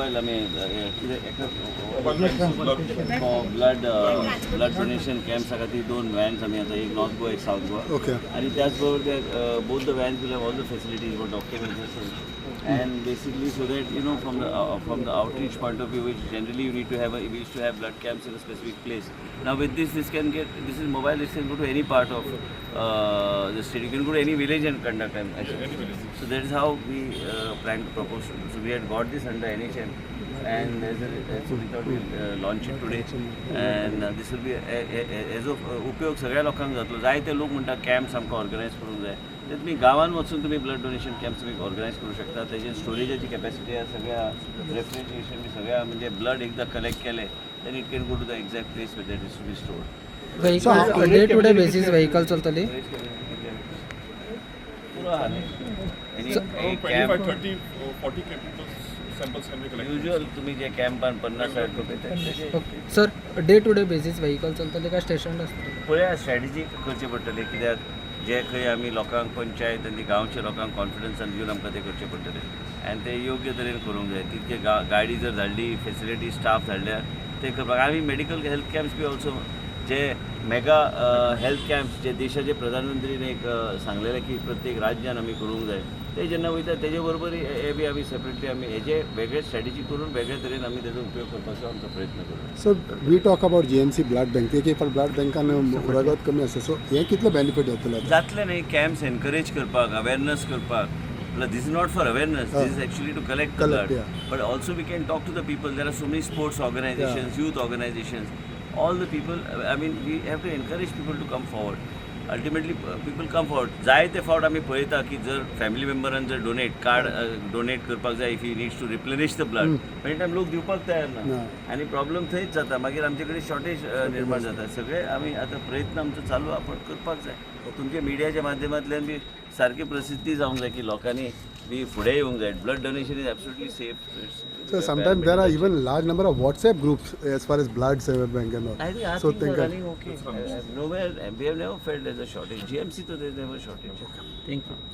Mobile आमी कितें एका ब्लड ब्लड डोनेशन कॅम्प्सा खातीर दोन व्हॅन्स आमी आतां, एक नॉर्थ गोवा, एक सावथ गोवा. आनी त्याच बरोबर ते both the vans will have all the facilities for documents and basically so that from the outreach point of view, which generally you need to have we used to have blood camps in a specific place. Now with this, this can get this is mobile. This can go to any part of the state. You can go to any village and conduct them, actually. So that is how we plan to propose. So we had got this under NHM and so we thought we'll launch it today and this will be as of उपयोग सगळ्या लोकांक जातलो. जायते लोक म्हणटा camps आमकां organise करूंक जाय. ते तुमी गांवांत वचून तुमी ब्लड डोनेशन कॅम्प्स तुमी ऑर्गनायज करूं शकता. तेजे स्टोरेजाची कॅपॅसिटी आसा, सगळ्या रेफ्रिजरेशन बी सगळ्या, म्हणजे ब्लड एकदां कलेक्ट केलें, then it can go to the exact place where that is to be stored. Vehicle, day to day basis vehicle चलतली? पुरो आहा न्ही. Any Around camp 25, 30, 40 people samples can be collected. Usual तुम्ही जे कॅम्पान 50-60 लोक येतात तेजे. Okay sir, day to day basis vehicle चलतले काय station आसतले? पळया, स्ट्रॅटेजी करचे पडटले, कित्याक जे खंय आमी लोकांक, पंचायत आनी गांवच्या लोकांक कॉन्फिडन्सान घेवन आमकां तें करचें पडटलें आनी तें योग्य तरेन करूंक जाय. तितके गाडी जर धाडली, फेसिलिटी, स्टाफ धाडल्यार ते करपाक. आमी मेडिकल हेल्थ कॅम्प्स बी ऑल्सो, जे मेगा हेल्थ कॅम्प्स जे देशाचे प्रधानमंत्रीने एक सांगलेलें की प्रत्येक राज्यान आमी करूंक जाय, ते जेन्ना वयता तेजे बरोबर हे बी आमी सेपरेटली आमी हेजे वेगळे स्ट्रॅटेजी करून वेगळे तरेन आमी तेजो उपयोग करपाचो आमचो प्रयत्न करूं. So we talk about GMC blood bank. एक एक ब्लड बँकान रगत कमी आसा, सो हें कितलो बेनिफीट जातलो आतां? जातलें न्ही, कॅम्प्स एनकरेज करपाक, अवेरनस करपाक. This is not for awareness, this is actually to collect the Collect, blood. But also we can talk to the people. There are so many sports organizations, youth organizations, all the people. I mean, we have to encourage people to come forward. Ultimately people come forward. जायते फावट आमी पळयता की जर family मेंबरान जर donate card donate करपाक जाय, if he needs to replenish the blood, many time लोक दिवपाक तयार ना. ना. आनी प्रॉब्लम थंयच जाता. मागीर आमचे कडेन शॉर्टेज निर्माण जाता. सगळे आमी आतां प्रयत्न आमचो चालू आहा, पण करपाक जाय. तुमच्या मिडियाच्या माध्यमांतल्यान बी सारकी प्रसिद्धी जावंक जाय की लोकांनी बी फुडें येवंक जाय. Blood donation is absolutely safe. So sometimes there are even large number of WhatsApp groups as far as blood bank and all. I think our So things are think running okay. Nowhere we have never felt there's a shortage. GMC, so there's never shortage. Thank you.